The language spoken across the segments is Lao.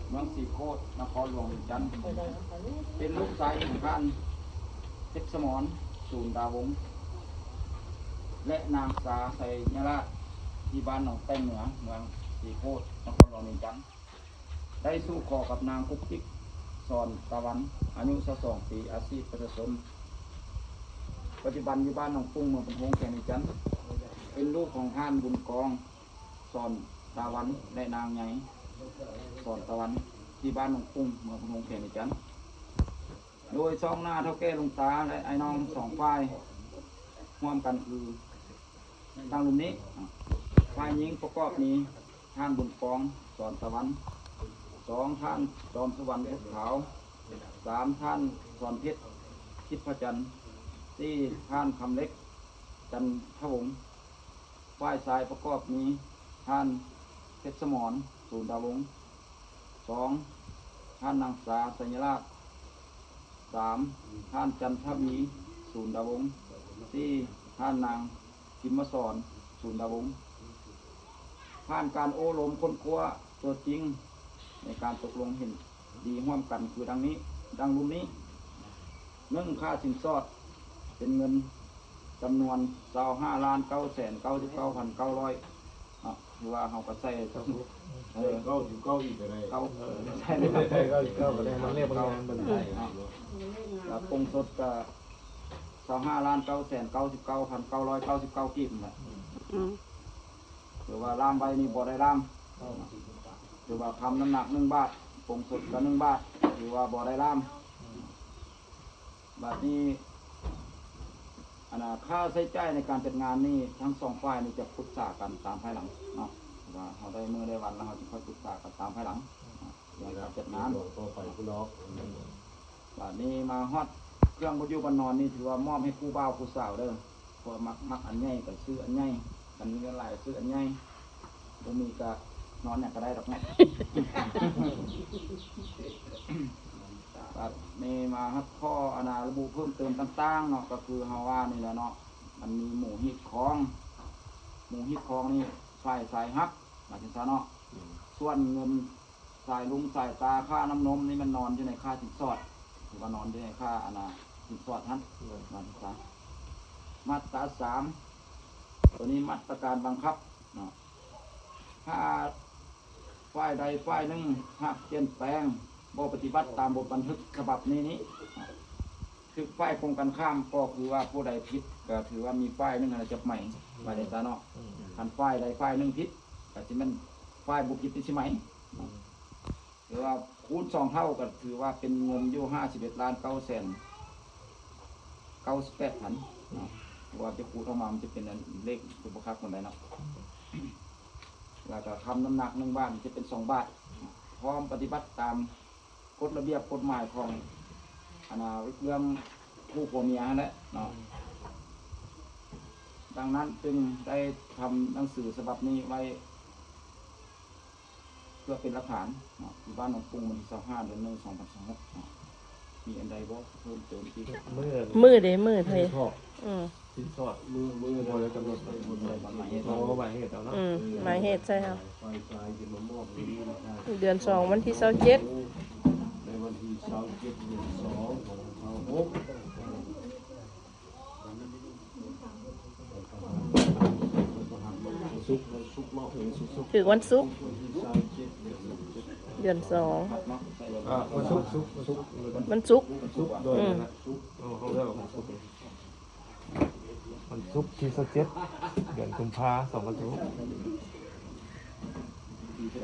ເມືອງສີໂຄດ ນະຄອນຫຼວງວຽງຈັນ, ເປັນລູກຊາຍຂອງທ່ານເພັດສະໝອນ ສູນດາວົງ ແລະ ນາງສາໄຊຍະລາດ ທີ່ບ້ານໜອງແປ້ງເໜືອ ເມືອງສີໂຄດ ນະຄອນຫຼວງວຽງຈັນ. ໄດ້ສູ່ຂໍກັບນາງກຸກກິກ ສອນຕາວັນ ອາຍຸຊາວສອງປີ ອາຊີບປະຊາຊົນ, ປັດຈຸບັນຢູ່ບ້ານໜອງປຸ້ງ ເມືອງປາກໂຮງ ແຂວງວຽງຈັນ, ເປັນລູກຂອງທ່ານບຸນກອງ ສອນຕາວັນ ແລະ ນາງໃຫຍ່ ສອນຕາວັນ ທີ່ບ້ານໜອງປຸ້ງ ເມືອງປາກໂຮງ ແຂວງວຽງຈັນ. ໂດຍຊອງໜ້າເຖົ້າແກ່ລຸງຕາ ແລະ ອ້າຍນ້ອງສອງຝ່າຍ ຮ່ວມກັນຄື ດັ່ງລຸ່ມນີ້. ຝ່າຍຍິງປະກອບມີ ທ່ານບຸນກອງ ສອນຕາວັນ, ສອງ ທ່ານຈອມສຸວັນ ເພັດຂາວ, ສາມ ທ່ານສອນເພັດ ທິດພະຈັນ, ສີ່ ທ່ານຄຳເລັກ ຈັນທະວົງ. ຝ່າຍຊາຍປະກອບມີ ທ່ານເພັດສະໝອນ ສູນດາວົງ, ສອງ ທ່ານນາງສາໄຊຍະລາດ, ສາມ ທ່ານຈັນທະວີ ສູນດາວົງ, ສີ່ ທ່ານນາງພິມມະສອນ ສູນດາວົງ. ຜ່ານການໂອ້ລົມຄົ້ນຄວ້າຕົວຈິງໃນການຕົກລົງເຫັນດີຮ່ວມກັນຄືດັ່ງນີ້, ດັ່ງລຸ່ມນີ້. ໜຶ່ງ ຄ່າສິນສອດເປັນເງິນຈຳນວນຊາວຫ້າລ້ານເກົ້າແສນເກົ້າສິບເກົ້າພັນເກົ້າຮ້ອຍ ເນາະ, ຖືວ່າເຮົາກໍໃສ່ ເອີ ເກົ້າສິບເກົ້າອີກກໍໄດ້ ເກົ້າ ເອີ ໃສ່ໄດ້ ເກົ້າສິບເກົ້າກໍໄດ້ ມັນເລກມັນງາມ ມັນໄດ້ເນາະ. ແລ້ວກົງສົດກໍຊາວຫ້າລ້ານເກົ້າແສນເກົ້າສິບເກົ້າພັນເກົ້າຮ້ອຍເກົ້າສິບເກົ້າກີບນັ້ນແຫຼະ. ອືມ ຖືວ່າລ່າມໄວ້ນີ້ບໍ່ໄດ້ລ່າມ, ຖືວ່າຄຳນ້ຳໜັກໜຶ່ງບາດ, ກົງສົດກໍໜຶ່ງບາດ, ຖືວ່າບໍ່ໄດ້ລ່າມ. ບາດນີ້ ອັນນ່າ ຄ່າໃຊ້ຈ່າຍໃນການຈັດງານນີ້ ທັງສອງຝ່າຍນີ້ຈະປຶກສາກັນຕາມພາຍຫຼັງເນາະ, ວ່າເຮົາໄດ້ມື້ໄດ້ວັນແລ້ວ ເຮົາຈະຄ່ອຍປຶກສາກັນຕາມພາຍຫຼັງເນາະ ເລື່ອງການຈັດງານ. ຕໍ່ໄປພຸ້ນເນາະ. ບາດນີ້ມາຮອດເຄື່ອງບ່ອນຢູ່ບ່ອນນອນນີ້ ຖືວ່າມອບໃຫ້ຄູ່ບ່າວຄູ່ສາວເດີ, ເພາະວ່າມັກ ມັກອັນໃຫຍ່ກໍຊື້ອັນໃຫຍ່, ຄັນມີເງິນຫຼາຍກໍຊື້ອັນໃຫຍ່, ບໍ່ມີກໍນອນຫຍັງກໍໄດ້ດອກເນາະ. ບາດນີ້ມາຮອດຂໍ້ ອັນນ່າ ລະບຸເພີ່ມເຕີມຕ່າງໆເນາະ, ກໍຄືເຮົາວ່ານີ້ແຫຼະເນາະ, ມັນມີໝູ່ຮີດຄອງ, ໝູ່ຮີດຄອງນີ້ຝ່າຍຊາຍຮັບ ວ່າຈັ່ງຊັ້ນເນາະ. ອືມ ສ່ວນເງິນ ສາຍລຸງສາຍຕາ ຄ່ານ້ຳນົມນີ້ມັນນອນຢູ່ໃນຄ່າສິນສອດ, ຖືວ່ານອນຢູ່ໃນຄ່າ ອັນນ່າ ສິນສອດຫັ້ນ. ໂດຍ ນອນຢູ່ຄ່າ ມາດຕາສາມ ໂຕນີ້ມາດຕະການບັງຄັບເນາະ, ຖ້າຝ່າຍໃດຝ່າຍໜຶ່ງຫາກປ່ຽນແປງ ບໍ່ປະຕິບັດຕາມບົດບັນທຶກສະບັບນີ້ນີ້ ຖືກຝ່າຍກົງກັນຂ້າມ ກໍຄືວ່າຜູ້ໃດຜິດ ກໍຖືວ່າມີຝ່າຍໜຶ່ງຫັ້ນແຫຼະຈັບໄໝ ວ່າຈັ່ງຊັ້ນເນາະ. ອືມ ຄັນຝ່າຍໃດຝ່າຍໜຶ່ງຜິດ ກໍຊິແມ່ນຝ່າຍບໍ່ຜິດນີ້ຊິໄໝ. ອືມ ຫຼືວ່າຄູນສອງເທົ່າ ກໍຖືວ່າເປັນເງິນຢູ່ຫ້າສິບເອັດລ້ານເກົ້າແສນເກົ້າສິບແປດພັນເນາະ, ເພາະວ່າຈະຄູນອອກມາ ມັນຈະເປັນອັນເລກຈະບໍ່ຄັກປານໃດເນາະ. ແລ້ວກໍຄຳນ້ຳໜັກໜຶ່ງບາດ ຈະເປັນສອງບາດ, ພ້ອມປະຕິບັດຕາມ ກົດລະບຽບກົດໝາຍຂອງ ອັນນ່າ ເລື່ອງຄູ່ຜົວເມຍຫັ້ນແຫຼະເນາະ. ອືມ ດັ່ງນັ້ນຈຶ່ງໄດ້ທຳໜັງສືສະບັບນີ້ໄວ້ ເພື່ອເປັນຫຼັກຖານເນາະ, ຢູ່ບ້ານໜອງປຸ້ງ ວັນທີຊາວຫ້າ ເດືອນໜຶ່ງ ສອງພັນຊາວຫົກເນາະ. ມີອັນໃດບໍ່ເພີ່ມເຕີມອີກ? ມື້ ມື້ເດ ມື້ເທົ່າໃດ? ອືມ ສິນສອດ ມື້ ມື້ບໍ່ໄດ້ກຳນົດ ບໍ່ໄດ້ກຳນົດ ເພາະວ່າໝາຍເຫດເອົາເນາະ. ອືມ ໝາຍເຫດໃສ່ເຮົາ ເດືອນສອງ ວັນທີຊາວເຈັດ ໃນວັນທີຊາວເຈັດ ເດືອນສອງ ສອງພັນຊາວຫົກ ສຸກ ວັນສຸກເນາະ ສຸກ ສຸກ ຖືກວັນສຸກ ວັນທີຊາວເຈັດ ເດືອນສອງ ອ່າ ວັນສຸກ ສຸກ ສຸກ ວັນສຸກ ວັນສຸກ ໂດຍ ອືມ ນັ້ນແຫຼະ ສຸກ ເອົາ ເຮົາເອີ້ນວ່າວັນສຸກ. ວັນສຸກທີຊາວເຈັດ ເດືອນກຸມພາ ສອງພັນຊາວຫົກ ທີຊ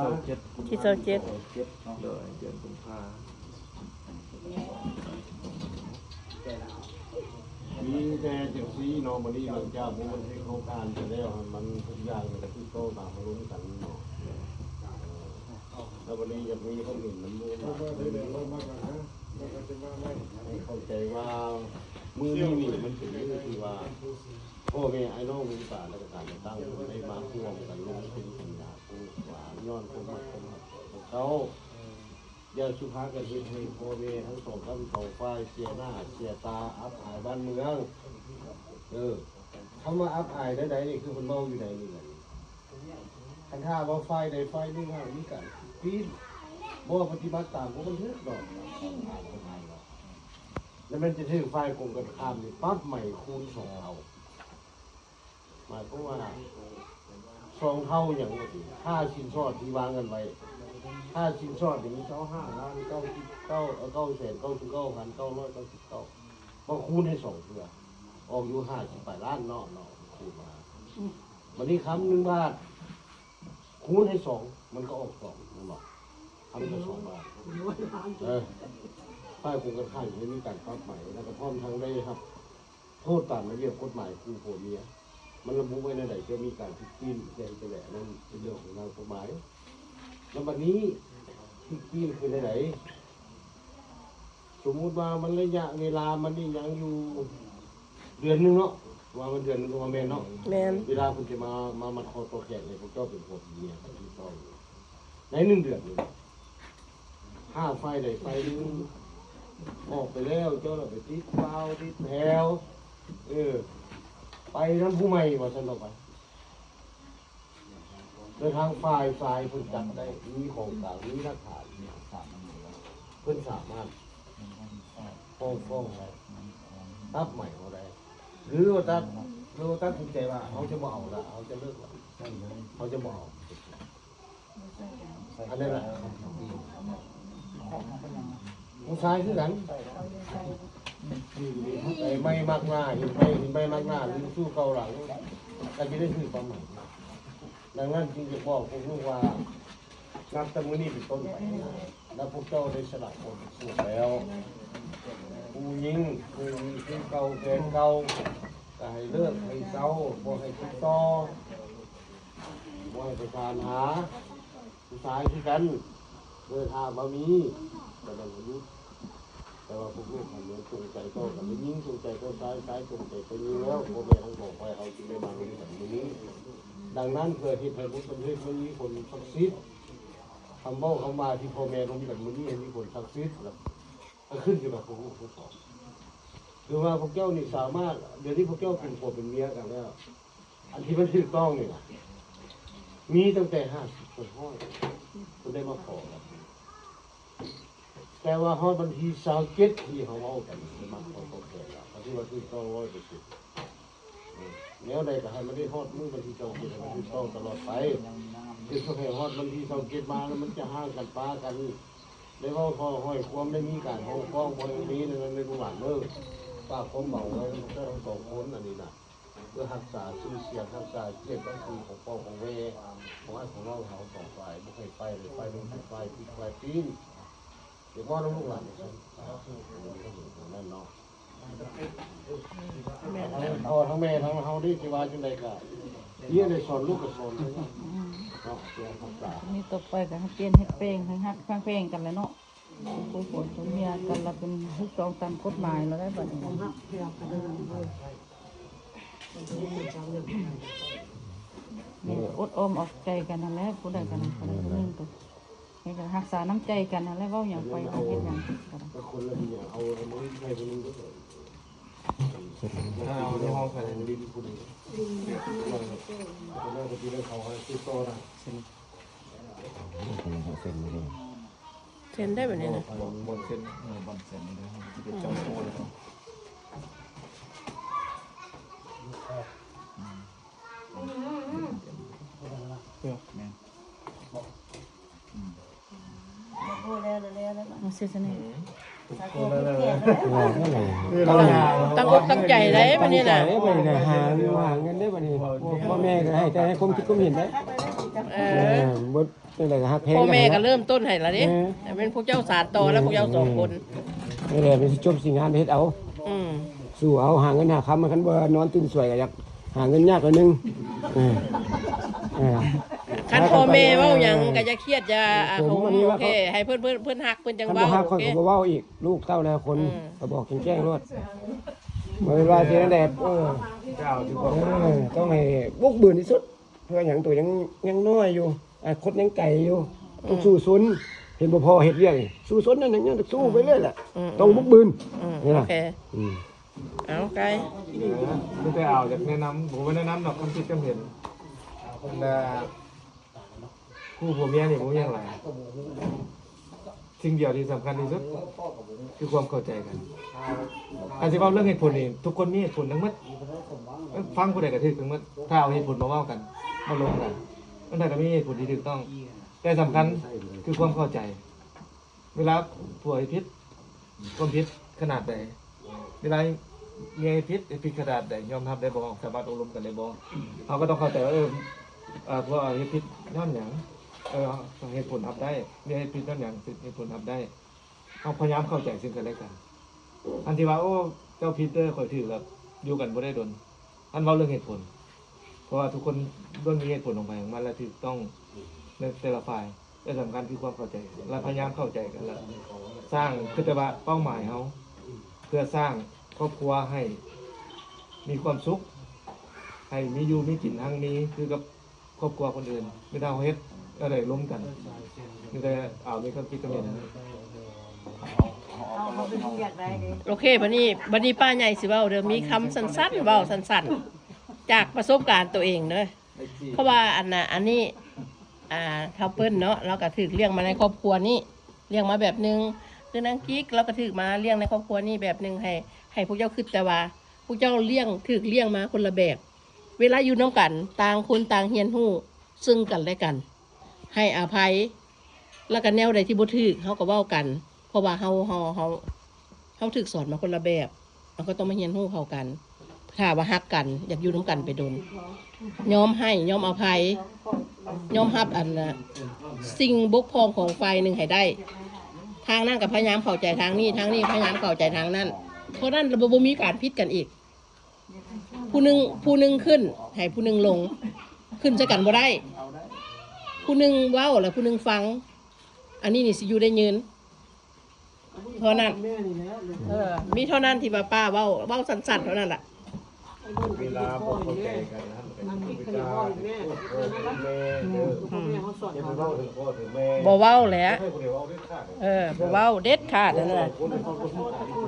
າວເຈັດ ທີຊາວເຈັດ ໂດຍ ເດືອນກຸມພາ. ມີແຕ່ຈັ່ງຊີ້ເນາະ, ມື້ນີ້ຫຼັງຈາກບຸນບັນເທດໂຄງການໄປແລ້ວ ມັນທຸກຢ່າງມັນກໍຕິດຕໍ່ຕາມມາລົມກັນເນາະ. ແລ້ວວັນນີ້ຢາກມີຄວາມເຫັນນຳໝູ່ ເຂົ້າໃຈວ່າມື້ນີ້ນີ້ມັນເປັນມື້ທີ່ວ່າ ພໍ່ແມ່ອ້າຍນ້ອງລຸງປ້າ ແລະກະຕ່າງໆ ໄດ້ມາຮ່ວມກັນລົງທຶນປັນຍາ ປູກຫວ່ານ ຍ້ອນຄວາມຮັກຄວາມຮັກຂອງພວກເຈົ້າ. ຢ່າສຸພາກັນເຮັດໃຫ້ພໍ່ແມ່ທັງສອງກ້ຳສອງຝ່າຍເສຍໜ້າເສຍຕາ ອັບອາຍບ້ານເມືອງ. ເອີ ຄຳວ່າອັບອາຍແນວໃດນີ້ ຄືເພິ່ນເວົ້າຢູ່ໃດນີ້ແຫຼະ. ຄັນຖ້າວ່າຝ່າຍໃດຝ່າຍໜຶ່ງຫາກມີການປີນ ບໍ່ປະຕິບັດຕາມກົດບັນທຶກດອກ ແລ້ວແມ່ນຈະຖືກຝ່າຍກົງກັນຂ້າມນີ້ປັບໃໝຄູນສອງເທົ່າ. ໝາຍຄວາມວ່າສອງເທົ່າຫຍັງວ່າຕິ ຄ່າສິນສອດທີ່ວາງກັນໄວ້ ຄ່າສິນສອດນີ້ມີຊາວຫ້າລ້ານ ເກົ້າສິບເກົ້າ ເກົ້າແສນເກົ້າສິບເກົ້າພັນເກົ້າຮ້ອຍເກົ້າສິບເກົ້າ ມາຄູນໃຫ້ສອງເທື່ອ ອອກຢູ່ຫ້າສິບປາຍລ້ານເນາະ ເນາະ ຄູນມາ ບັດນີ້ຄຳໜຶ່ງບາດ ຄູນໃຫ້ສອງ ມັນກໍອອກສອງແມ່ນບໍ່? ຄຳກໍສອງບາດ ເອີ ຝ່າຍກົງກັນຂ້າມໄດ້ມີການປັບໃໝ ແລ້ວກໍພ້ອມທັງໄດ້ຮັບໂທດຕາມລະບຽບກົດໝາຍຄູ່ຜົວເມຍ ມັນລະບຸໄວ້ແນວໃດ ຈະມີການຖືກປີ້ນ ແຕ່ງແຕ່ແຫຼະ ອັນນັ້ນເປັນເລື່ອງຂອງທາງກົດໝາຍ. ແລ້ວບັດນີ້ຖືກປີ້ນຄືແນວໃດ? ສົມມຸດວ່າມັນໄລຍະເວລາມັນນີ້ຍັງຢູ່ເດືອນໜຶ່ງເນາະ ວ່າມັນເດືອນໜຶ່ງກໍວ່າແມ່ນເນາະ ແມ່ນ ເວລາເພິ່ນຈະມາ ມາມັດຂໍ້ຕໍ່ແຂນໃຫ້ພວກເຈົ້າເປັນຜົວເປັນເມຍກັນຖືກຕ້ອງ ໃນໜຶ່ງເດືອນນີ້ ຖ້າຝ່າຍໃດຝ່າຍໜຶ່ງອອກໄປແລ້ວ ເຈົ້າລະໄປຕິດບ່າວຕິດແພວ ເອີ ໄປນຳຜູ້ໃໝ່ວ່າຊັ້ນເຖາະ ໄປ ແລະທາງຝ່າຍຊາຍເພິ່ນຈັບໄດ້ ມີຂອງກາງ ມີຫຼັກຖານ ເພິ່ນສາມາດຟ້ອງຮ້ອງໄດ້ ຕັດໃໝເຮົາໄດ້ ຫຼືວ່າຕັດ ຫຼືວ່າຕັດສິນໃຈວ່າເຮົາຈະບໍ່ເອົາລະ ເຮົາຈະເລີກລະ ເຮົາຈະບໍ່ເອົາ ອັນນັ້ນລະ ຜູ້ຊາຍຄືກັນ ໄອ້ໄມ້ມັກໜ້າ ເຫັນໄມ້ ເຫັນໄມ້ມັກໜ້າ ຫຼືສູ້ເກົາຫຼັງ ກໍຈະໄດ້ຖືກປະມານ. ດັ່ງນັ້ນຈຶ່ງຢາກບອກພວກລູກວ່າ ນັບແຕ່ມື້ນີ້ເປັນຕົ້ນໄປ ແລະພວກເຈົ້າໄດ້ສະຫຼະບົດບາດແລ້ວ ຜູ້ຍິງ ຜູ້ມີຄືເກົ່າແຟນເກົ່າ ກໍໃຫ້ເລີກ ໃຫ້ເຊົາ ບໍ່ໃຫ້ຕິດຕໍ່ ບໍ່ໃຫ້ປະສານຫາ. ຜູ້ຊາຍຄືກັນ ເອີ ຖ້າວ່າມີ ກໍແມ່ນໃຫ້ຢຸດ ແຕ່ວ່າພວກລູກຫັ້ນແມ່ນຈົງໃຈຕໍ່ກັນ ແມ່ນຍິງຈົງໃຈຕໍ່ຊາຍ ຊາຍຈົງໃຈຕໍ່ຍິງແລ້ວ ພໍ່ແມ່ທັງສອງຝ່າຍເຮົາຈຶ່ງໄດ້ມາລົມກັນມື້ນີ້. ດັ່ງນັ້ນ ເພື່ອເຮັດໃຫ້ບົດບັນທຶກມັນມີຜົນສັກສິດ ຄຳເວົ້າຄຳວ່າທີ່ພໍ່ແມ່ລົມກັນມື້ນີ້ໃຫ້ມີຜົນສັກສິດ ກໍຂຶ້ນຢູ່ກັບພວກລູກທັງສອງ ຄືວ່າພວກເຈົ້ານີ້ສາມາດ ດຽວນີ້ພວກເຈົ້າເປັນຜົວເປັນເມຍກັນແລ້ວ ອັນທີ່ມັນຖືກຕ້ອງນີ້ນະ ມີຕັ້ງແຕ່ຫ້າສິບເປີເຊັນ ເພິ່ນໄດ້ມາຂໍກັນ ແຕ່ວ່າຮອດວັນທີຊາວເຈັດ ທີ່ເຮົາເວົ້າກັນ ມັນມາຂໍຕົກແທນລະ ກໍຖືວ່າຖືກຕ້ອງຮ້ອຍເປີເຊັນ. ແນວໃດກໍໃຫ້ມັນໄດ້ຮອດມື້ວັນທີຊາວເຈັດ ໃຫ້ມັນຖືກຕ້ອງຕະຫຼອດໄປ. ຄືຊິໃຫ້ຮອດວັນທີຊາວເຈັດມາແລ້ວ ມັນຈະຮ້າງກັນປາກັນ ໄດ້ເວົ້າທໍ່ຫ້ອຍຄວາມ ໄດ້ມີການຮ້ອງຟ້ອງ ບໍ່ໃຫ້ມີໃນນັ້ນໃນລູກຫຼານເດີ. ຝາກຄວາມຫວັງໄວ້ນຳເຈົ້າທັງສອງຄົນ ອັນນີ້ນະ. ເພື່ອຮັກສາຊື່ສຽງ ຮັກສາກຽດສັກສີຂອງພໍ່ຂອງແມ່ ຂອງອ້າຍຂອງນ້ອງເຮົາສອງຝ່າຍ ບໍ່ໃຫ້ຝ່າຍໃດຝ່າຍໜຶ່ງເປັນຝ່າຍຜິດຝ່າຍປີ້ນ. ຢາກເວົ້ານຳລູກຫຼານຈັ່ງຊັ້ນ ນັ້ນເນາະ. ແມ່ນ ທັງພໍ່ທັງແມ່ທັງເຮົານີ້ຊິວ່າຈັ່ງໃດກະ ເຮົາໄດ້ສອນລູກກະສອນໄປເນາະ ເພື່ອຮັກສາ. ນີ້ຕໍ່ໄປກະໃຫ້ປ່ຽນເຮັດແປງ ໃຫ້ຮັກຟັງແພງກັນແຫຼະເນາະ. ຜູ້ຜົວຜົວເມຍກັນລະເປັນຖືກຕ້ອງຕາມກົດໝາຍລະໄດ໋ບັດນີ້. ນີ້ອົດອອມເອົາໃຈກັນຫັ້ນແຫຼະ ຜູ້ໃດກໍໄດ້ ຜູ້ໃດຜູ້ໜຶ່ງກໍໃຫ້ຮັກສານ້ຳໃຈກັນຫັ້ນແຫຼະ ເວົ້າຫຍັງໄປ ເຮັດຫຍັງກໍໄດ້. ເຊັນໄດ້ບັດນີ້ນະ ບໍ່ເຊັນ ເອີ ບໍ່ເຊັນນີ້ເດີ ເຮົາຊິໄປຈຳໂອ້ແລ້ວ ອືມ ເອີ ແມ່ນ ອືມ ບໍ່ຮູ້ແລ້ວ ແລ້ວ ແລ້ວ ເອົາເຊັນຊະນີ້ ອືມ ຕັ້ງອົກຕັ້ງໃຈໄດ໋ບັດນີ້ນະ ຕັ້ງໃຈໄດ້ບັດນີ້ນະ ຫາ ຫາເງິນໄດ້ບັດນີ້ ພໍ່ແມ່ກໍໃຫ້ ແຕ່ໃຫ້ຄວາມຄິດຄວາມເຫັນໄດ້ ເອີ ເອີ ບໍ່ ຈັ່ງໃດກໍຮັກແພງ ພໍ່ແມ່ກໍເລີ່ມຕົ້ນໃຫ້ລະເດ້ ເອີ ແຕ່ແມ່ນພວກເຈົ້າສານຕໍ່ແລ້ວ ເອີ ພວກເຈົ້າສອງຄົນ ເອີ ນີ້ແຫຼະ ມັນຊິຈົບຊິງາມເຮັດເອົາ ອືມ ສູ້ເອົາ ຫາເງິນຫາຄຳ ຄັນບໍ່ນອນຕື່ນສວຍກໍຢາກຫາເງິນຍາກໜ້ອຍໜຶ່ງ ເອີ ເອີ ຄັນພໍ່ແມ່ເວົ້າຫຍັງກໍຢ່າຄຽດ ຢ່າ ໂອເຄ ໃຫ້ເພິ່ນ ເພິ່ນ ເພິ່ນຮັກ ເພິ່ນຈັ່ງເວົ້າ ຄັນບໍ່ຮັກຂ້ອຍກໍບໍ່ເວົ້າອີກ ລູກເຕົ້າແລ້ວຄົນ ເອີ ກໍບອກແຈ້ງໆໂລດ ບໍ່ແມ່ນວ່າຊິແນວໃດ ເອີ ເຈົ້າຊິບອກ ເອີ ຕ້ອງໃຫ້ບຸກບືນທີ່ສຸດ ເພື່ອຫຍັງ ໂຕຍັງ ຍັງນ້ອຍຢູ່ ອະນາຄົດຍັງໄກຢູ່ ອືມ ຕ້ອງສູ້ຊົນ ເຫັນບໍ່ພໍ່ເຮັດວຽກນີ້ ສູ້ຊົນນັ້ນຍັງ ສູ້ໄປເລື້ອຍແຫຼະ ອືມ ຕ້ອງບຸກບືນ ອືມ ນີ້ນະ ໂອເຄ ອືມ ເອົາໄກ ມີແຕ່ເອົາ ຢາກແນະນຳ ບໍ່ແມ່ນແນະນຳດອກ ຄວາມຄິດຄວາມເຫັນ ແລະ ຜູ້ຜົວເມຍນີ້ບໍ່ມີຫຍັງຫຼາຍ. ສິ່ງດຽວທີ່ສຳຄັນທີ່ສຸດຄືຄວາມເຂົ້າໃຈກັນ. ຄັນຊິເວົ້າເລື່ອງເຫດຜົນນີ້ ທຸກຄົນມີເຫດຜົນທັງໝົດ. ເອີ ຟັງຜູ້ໃດກໍຖືກທັງໝົດ. ຖ້າເອົາເຫດຜົນມາເວົ້າກັນ, ມາລົມກັນ, ອັນໃດກໍມີເຫດຜົນທີ່ຖືກຕ້ອງ. ແຕ່ສຳຄັນຄືຄວາມເຂົ້າໃຈ. ເວລາຜົວເຮັດຜິດ, ຄວາມຜິດຂະໜາດໃດ? ເວລາເມຍເຮັດຜິດ, ເຮັດຜິດຂະໜາດໃດ? ຍອມຮັບໄດ້ບໍ່? ສາມາດໂອ້ລົມກັນໄດ້ບໍ່? ເຮົາກໍຕ້ອງເຂົ້າໃຈວ່າ ເອີ ເອີ ຜົວເຮັດຜິດຍ້ອນຫຍັງ? ເອີ ເຫດຜົນຮັບໄດ້. ເມຍເຮັດຜິດຍ້ອນຫຍັງ? ເຫດຜົນຮັບໄດ້. ເຮົາພະຍາຍາມເຂົ້າໃຈເຊິ່ງກັນແລະກັນ. ອັນທີ່ວ່າ ໂອ້ ເຈົ້າຜິດເດີ ຂ້ອຍຖືກ, ແລ້ວຢູ່ກັນບໍ່ໄດ້ດົນ. ອັນເວົ້າເລື່ອງເຫດຜົນ, ເພາະວ່າທຸກຄົນລ້ວນມີເຫດຜົນຂອງໃຜຂອງມັນ ແລະ ຖືກຕ້ອງໃນແຕ່ລະຝ່າຍ, ແຕ່ສຳຄັນຄືຄວາມເຂົ້າໃຈ ແລະ ພະຍາຍາມເຂົ້າໃຈກັນ ແລະ ສ້າງ ຄືແຕ່ວ່າເປົ້າໝາຍເຮົາ ເພື່ອສ້າງຄອບຄົວໃຫ້ມີຄວາມສຸກ, ໃຫ້ມີຢູ່ມີກິນຮັ່ງມີ ຄືກັບຄອບຄົວຄົນອື່ນ. ມີແຕ່ເຮົາເຮັດແນວໃດລົມກັນ, ມີແຕ່ເອົາ ມີຄວາມຄິດຄວາມເຫັນ. ໂອເຄ, ບັດນີ້ ບັດນີ້ປ້າໃຫຍ່ຊິເວົ້າເດີ, ມີຄຳສັ້ນໆ ເວົ້າສັ້ນໆ ຈາກປະສົບການໂຕເອງເດີ. ເພາະວ່າອັນນ່າ ອັນນີ້ ອ່າ ທ້າວເປີ້ນເນາະ ລາວກໍຖືກລ້ຽງມາໃນຄອບຄົວນີ້, ລ້ຽງມາແບບໜຶ່ງ, ຄືນາງກິກ ລາວກໍຖືກມາລ້ຽງໃນຄອບຄົວນີ້ແບບໜຶ່ງ, ໃຫ້ ໃຫ້ພວກເຈົ້າຄິດແຕ່ວ່າ ພວກເຈົ້າລ້ຽງ ຖືກລ້ຽງມາຄົນລະແບບ. ເວລາຢູ່ນຳກັນ ຕ່າງຄົນຕ່າງຮຽນຮູ້ເຊິ່ງກັນແລະກັນ, ໃຫ້ອະໄພ ແລ້ວກໍແນວໃດທີ່ບໍ່ຖືກ ເຮົາກໍເວົ້າກັນ, ເພາະວ່າເຮົາ ເຮົາ ເຮົາ ເຮົາຖືກສອນມາຄົນລະແບບ, ເຮົາກໍຕ້ອງມາຮຽນຮູ້ເຂົ້າກັນ. ຖ້າວ່າຮັກກັນ ຢາກຢູ່ນຳກັນໄປດົນ, ຍອມໃຫ້ ຍອມອະໄພ, ຍອມຮັບອັນ ສິ່ງບົກຜ່ອງຂອງຝ່າຍໜຶ່ງໃຫ້ໄດ້. ທາງນັ້ນກໍພະຍາຍາມເຂົ້າໃຈທາງນີ້, ທາງນີ້ພະຍາຍາມເຂົ້າໃຈທາງນັ້ນ. ເພາະນັ້ນລະບໍ່ ບໍ່ມີການຜິດກັນອີກ. ຜູ້ໜຶ່ງ ຜູ້ໜຶ່ງຂຶ້ນ ໃຫ້ຜູ້ໜຶ່ງລົງ, ຂຶ້ນໃສ່ກັນບໍ່ໄດ້. ຜູ້ໜຶ່ງເວົ້າ ແລະ ຜູ້ໜຶ່ງຟັງ, ອັນນີ້ນີ້ຊິຢູ່ໄດ້ຍືນ. ເທົ່ານັ້ນ ເອີ ມີເທົ່ານັ້ນທີ່ວ່າປ້າເວົ້າ ເວົ້າສັ້ນໆ ເທົ່ານັ້ນລະ. ເວລາບໍ່ເຂົ້າໃຈກັນຫັ້ນ ອັນນີ້ຄືເວົ້າແມ່ ແມ່ເດີ ອືມ ຢ່າໄປເວົ້າເຖິງພໍ່ເຖິງແມ່ ບໍ່ເວົ້າແຫຼະ ໃຫ້ຜູ້ໃດເວົ້າເດັດຂາດ ເອີ ບໍ່ເວົ້າເດັດຂາດ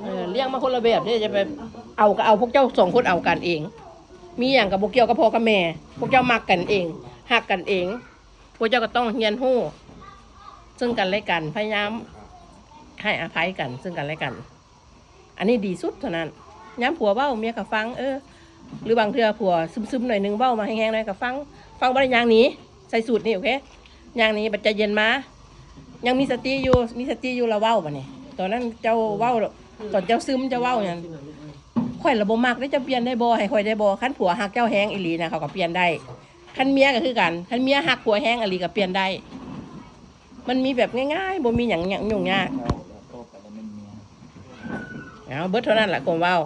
ເອີ ລ້ຽງມາຄົນລະແບບເດ້ ຢ່າໄປເອົາ ກໍເອົາພວກເຈົ້າສອງຄົນເອົາກັນເອງ ມີຫຍັງກໍບໍ່ກ່ຽວກັບພໍ່ກັບແມ່ ພວກເຈົ້າມັກກັນເອງ ຮັກກັນເອງ ພວກເຈົ້າກໍຕ້ອງຮຽນຮູ້ເຊິ່ງກັນແລະກັນ ພະຍາຍາມໃຫ້ອະໄພກັນເຊິ່ງກັນແລະກັນ. ອັນນີ້ດີສຸດເທົ່ານັ້ນ. ຍາມຜົວເວົ້າ ເມຍກໍຟັງ ເອີ ຫຼືບາງເທື່ອຜົວຊຶມໆ ໜ້ອຍໜຶ່ງ ເວົ້າມາແຮງໆ ໜ້ອຍກໍຟັງ ຟັງບໍ່ໄດ້ ຍ່າງໜີ ໃສ່ສູດນີ້ ໂອເຄ ຍ່າງໜີ ບັດໃຈເຢັນມາ ຍັງມີສະຕິຢູ່ ມີສະຕິຢູ່ ລະເວົ້າ ບາດນີ້ ຕອນນັ້ນເຈົ້າເວົ້າ ຕອນເຈົ້າຊຶມ ເຈົ້າເວົ້າຫຍັງ ຂ້ອຍລະບໍ່ມັກເດ້ ເຈົ້າປ່ຽນໄດ້ບໍ່ ໃຫ້ຂ້ອຍໄດ້ບໍ່ ຄັນຜົວຮັກເຈົ້າແຮງອີ່ຫຼີນະ ເຂົາກໍປ່ຽນໄດ້ ຄັນເມຍກໍຄືກັນ ຄັນເມຍຮັກຜົວແຮງອີ່ຫຼີກໍປ່ຽນໄດ້ ມັນມີແບບງ່າຍໆ ບໍ່ມີຫຍັງຫຍຸ້ງຍາກ. ເອົາ ເບິດເທົ່ານັ້ນລະຄວາມເວົ້າ.